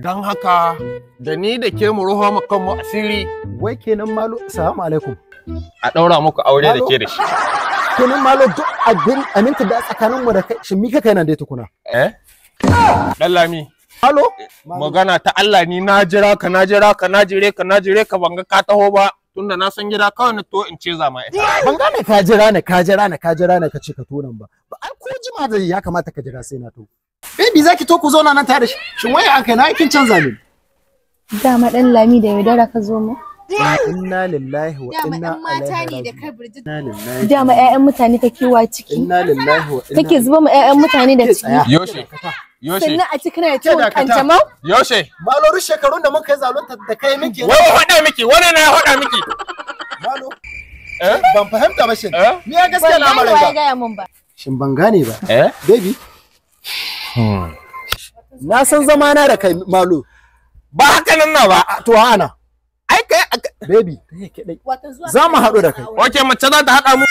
Don haka da ni da ke mu ruho mu kanmu asiri. Wai kenan Malo, salamu alaikum. A ɗaura muku aure da ke da shi. Kenan Malo, duk abin aminta da tsakanin mu da kai, shin mi kaka yana dai tukuna? Eh? Dan Lami. Malo? Magana ta Allah, ni na jira ka, na jira ka, na jire ka, na jire ka, ban ga ka taho ba. Tunda na san gida kawai na to in ce zama ita. Ban gane ka jira ne, ka jira ne, ka jira ne, ka ce ka tonan ba. Ba ai ko jima da ya kamata ka jira sai na to. Baby, zaki to ku zauna nan tare da shi. Shin waye an kai na aikin canza ne? Dama Dan Lami, da yaudara ka zo mu. Inna lillahi wa Dama inna ɗan mata ilaihi ne da raji'un. kai birjit. Inna lillahi. Dama 'ya'yan mutane kake wa ciki. Inna lillahi wa inna. Kake zuba ma 'ya'yan mutane da Ke ciki. tsaya. Yoshe. Yoshe. Sannan a ciki kana da Ke ciwon dakata. kanjamau. Yoshe. Malo, duk shekarun da muka yi zalunta da kai miki. Wai wa faɗa miki, wani na ya faɗa miki. Malo. Eh? Ban fahimta ba shin. Eh? Ni ya gaskiya Ban gane lamarin wa ya ba. gaya mun ba. Shin ban gane ba. Eh? Baby. Na san zamana da kai, Malo. Ba haka nan na ba. To ana. Ai kai. Baby. Wato zuwa Za mu haɗu da kai. Oke, mace za ta haɗa mu.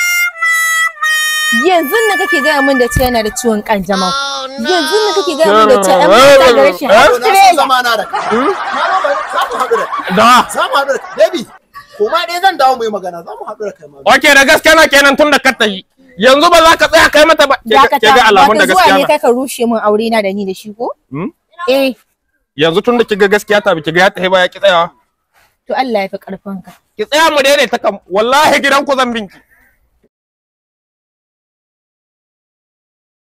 Yanzu nan kake gaya mun da cewa yana da ciwon kanjamau. Yanzu nan kake gaya mun da cewa 'yan mata da rashin Eh? Na san trailer. zamana da kai. Malo, bari za mu haɗu da kai. Da. Za mu haɗu da kai. Baby. Koma dai zan dawo mu yi magana. Za mu haɗu da kai, Malo. Oke, da gaskiya na kenan tun da ka tafi. Yanzu ba za ka tsaya kai mata ba. Ke Dakata, ga alamun da wato zuwa gaskiya ne na. kai ka rushe mun aure na da ni da shi ko? Hmm? Eh, Yanzu tun da kiga gaskiya ta bi kiga ya tafi ba ya ki tsayawa. to Allah ya fi karfin ka. Ki tsaya mu daidaita kan, wallahi gidan ku zan binki.